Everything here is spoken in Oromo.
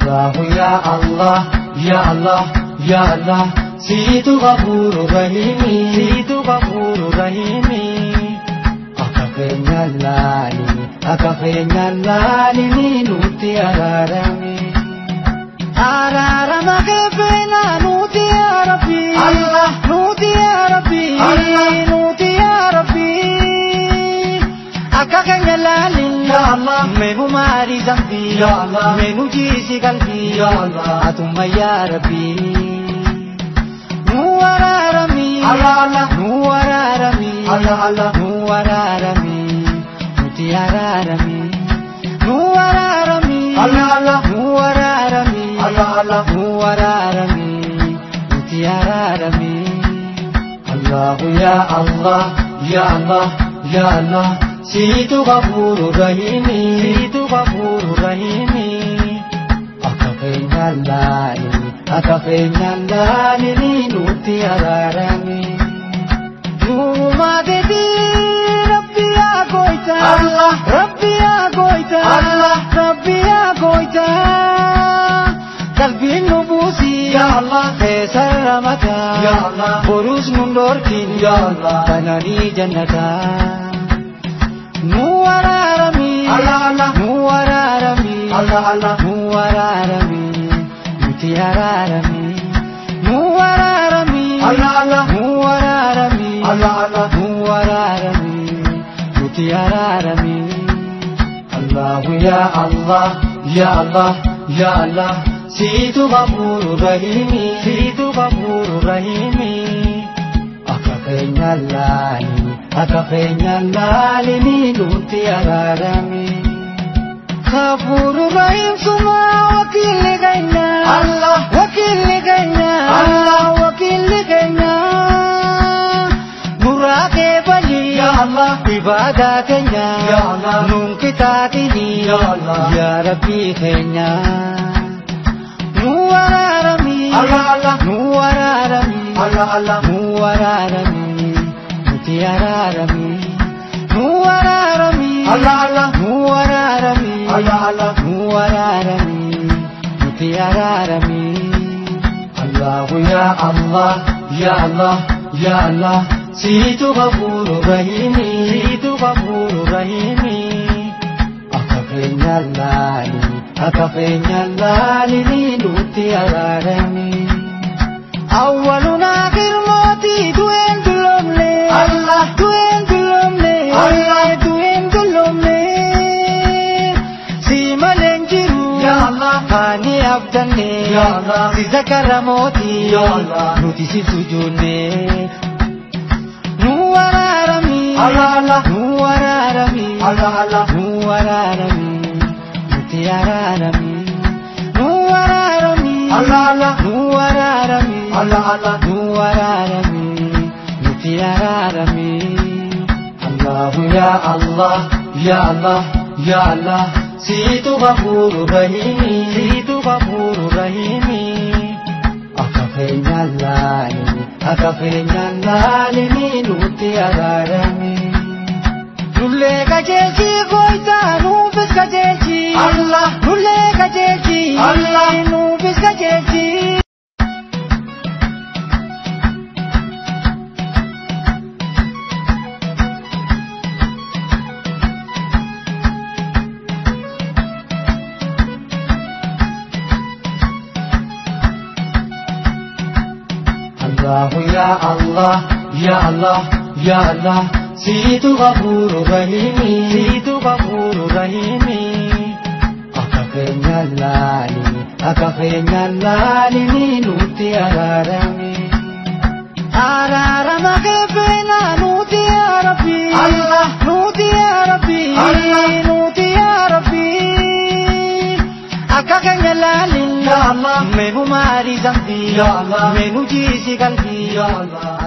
Allahu ya Allah, ya Allah, ya Allah, siitu ghafuuru rahiimi, siitu ghafuuru rahiimi. Akka keenya laali, akka keenya laali nuti araarami. Araarama keefina nuti yaa Rabbi, Allah, nuti yaa Rabbi, Allah, nuti yaa Rabbi. Akka keenya laali, Ya Allah, menu maari zambi, Ya Allah, menu jiisi qalbi, Ya Allah, atuma yaa Rabbi. Nu araarami, Allah, Allah, nu araarami, Allah, Allah, nu araarami, nuti araarami, nu araarami, Allah, Allah, nu araarami, Allah, Allah, nu araarami, nuti araarami. Allahu ya Allah, ya Allah, ya Allah, siitu ghafuuru rahiimi, siitu ghafuuru rahiimi. Akka keenya laali, akka keenya laali nuti araarami. Nuuma deebii Rabbi yaa goyta, Allah, Rabbi yaa goyta, Allah, Rabbi yaa goyta. Qalbiin nu buusi, Ya Allah, keessa ramata, Ya Allah, boruus nun dhorkin, Ya Allah, kananii jannata. Nu araarami, Allah, Allah, nu araarami, Allah, Allah, nu araarami, nuti araarami, nu araarami, Allah, Allah, nu araarami, Allah, Allah, nu araarami, nuti araarami. Allahu ya Allah, ya Allah, ya Allah, siitu ghafuuru rahiimi, siitu ghafuuru rahiimi. Akka keenya laali, akka keenya laali nuti araarami. Ghafuuru rahiim suma wakiilli keenya, Allah, wakiilli keenya, Allah, wakiilli keenya. Nurraa keebali, Ya Allah, ibaadaa keenya, Ya Allah, nuun kitaatini, Ya Allah, ya Rabbii keenya. Nu araarami, Allah, Allah, nu araarami, Allah, Allah, nu araarami, nuti araarami, nu araarami, Allah, Allah, nu araarami, Allah, Allah, nu araarami, nuti araarami. Allahu ya Allah, ya Allah, ya Allah, siitu ghafuuru rahiimi, siitu ghafuuru rahiimi. Akka keenya laali, akka keenya laali nuti araarami. Awwalun aakhir mootii du'een dulloomne, Allah, du'een dulloomne, Allah, du'een dulloomne. Si malee hin jiru, Ya Allah, ani abdanne, Ya Allah, si zakara mootii, Ya Allah, nuti si sujuudne. Nu araarami, Allah, Allah, nu araarami, Allah, Allah, nu araarami, nuti araarami, nu araarami, Allah, Allah, nu araarami, Allah, Allah, nu araarami, nuti araarami. Allahu ya Allah, ya Allah, ya Allah, siitu ghafuuru rahiimi, siitu ghafuuru rahiimi. Akka keenya laali, akka keenya laali nuti araarami. Nullee qajeelchi goyta nuufis qajeelchi, Allah, nullee qajeelchi, Allah, nuufis qajeelchi. Allahu ya Allah, ya Allah, ya Allah, siitu ghafuuru rahiimi, siitu ghafuuru rahiimi. Akka keenya laali, akka keenya laali nuti araarami. Araarama keefina nuti yaa Rabbi, Allah, nuti yaa Rabbi, Allah, nuti yaa Rabbi. Akka keenya laali, Ya Allah, menu maari zambi, Ya Allah, menu jiisi qalbi, Ya Allah,